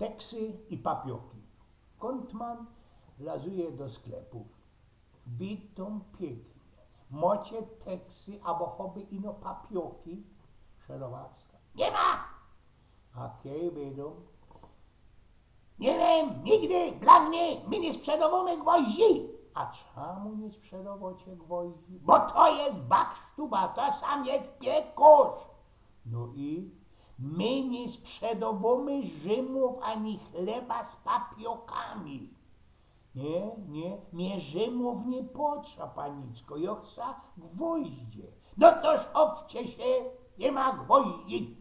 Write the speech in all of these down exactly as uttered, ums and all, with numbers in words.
Teksy i papioki. Kōntman lazuje do sklepu. Witōm piyknie. Mocie teksy abo choby ino papioki? Szerowacka. Niy ma! A kej bydōm? Niy wiym, nigdy, blank niy, my niy sprzedowōmy gwoździ. A czymu niy sprzedowocie gwoździ? Bo to je bakstuba, to sam je piykŏrz. No i my niy sprzedowōmy rzymōw ani chleba z papiokami. Niy, niy, mie rzymōw niy potrzeba, paniczko, jŏ chca gwoździe. No to szopcie sie, niy ma gwoździ.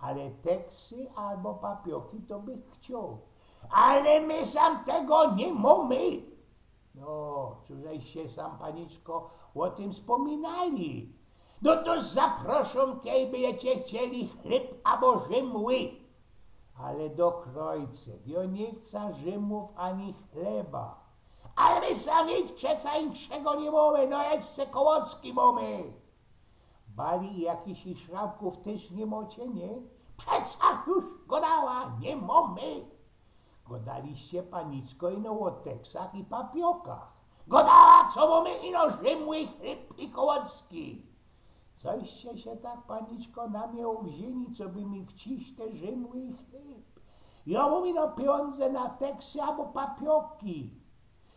Ale teksy abo papioki to bych chcioł. Ale my sam tego niy mōmy. No, cōż żeście sam, paniczko, ô tym spōminali? No to zaproszōm, kej bydziecie chcieli, chleb abo rzymły. Ale do krojce, jŏ niy chca rzymōw ani chleba. Ale my sam nic przeca inkszego niy mōmy, no jeszcze Kołocki mōmy. Bali i jakichś szrabkōw tyż niy mŏcie, niy? Przeca już godała, niy mōmy. Godaliście, paniczko, ino ô teksach i papiokach. Godała, co mōmy ino rzymły, chleb i Kołocki. Coście sie tak, paniczko, na mie uwziōni, coby mi wciś te rzymły i chleb? Jŏ mōm ino pijōndze na teksy abo papioki.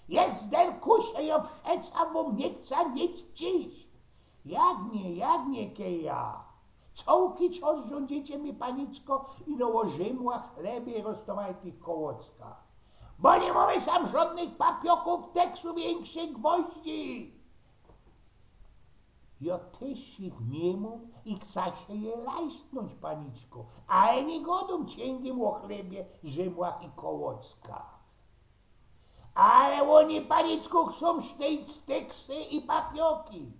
Jezderkusie, jŏ przeca wōm niy chca nic wciś. Jak niy, jak niy, kej jŏ? Cołki czas rzōndzicie mi, paniczko, ino ô rzymłach, chlebie i roztōmajtych Kołockach. Bo niy mōmy sam żŏdnych papiokōw, teksōw i inkszych gwoździ. Jŏ tyż ich niy mōm i chca sie je lajstnōńć, paniczko. A jŏ niy godōm ciynkim ô chlebie, rzymłach i Kołockach. Ale ôni, paniczko, chcōm sztejc teksy i papioki.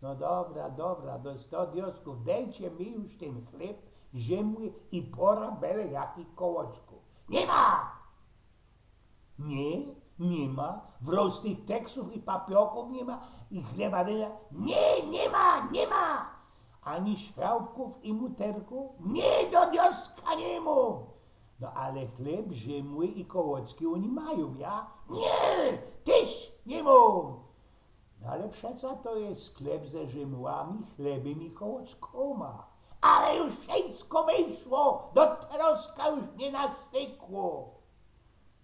No dobra, dobra, do sto dioskōw, dejcie mi już tyn chleb, rzymły i pora byle jakich Kołockōw. Niy ma! Niy, niy ma. Wrōz tych teksōw i papiokōw niy ma, i chleba niy ma. Niy, niy ma, niy ma! Ani szrabkōw i muterkōw? Niy, do dioska niy mōm! No ale chleb, rzymły i Kołocki ôni majōm, ja? Niy, tyż niy mōm! No ale przeca to je sklep ze rzymłami, chlebym i Kołockōma. Ale już wszysko wyszło, do teroska już niy nastykło.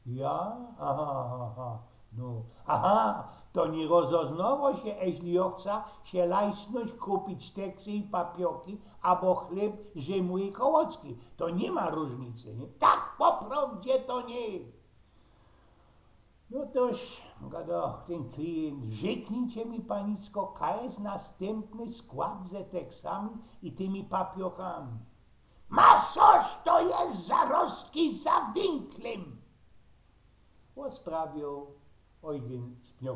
Ja? Aha, aha, aha. No, aha, to niy rozoznŏwŏ sie, eźli jŏ chca sie lajsnōńć kupić teksy i papioki, abo chleb, rzymły i Kołocki. To niy ma rōżnice, niy? Tak po prowdzie to niy. No toż, godo tyn klijynt, rzyknijcie mi, paniczko, kaj je nastympny skłŏd ze teksami i tymi papiokami. Ma coś, to je zarozki za winklim! Ôsprawiōł Eugyn z Pniokōwa.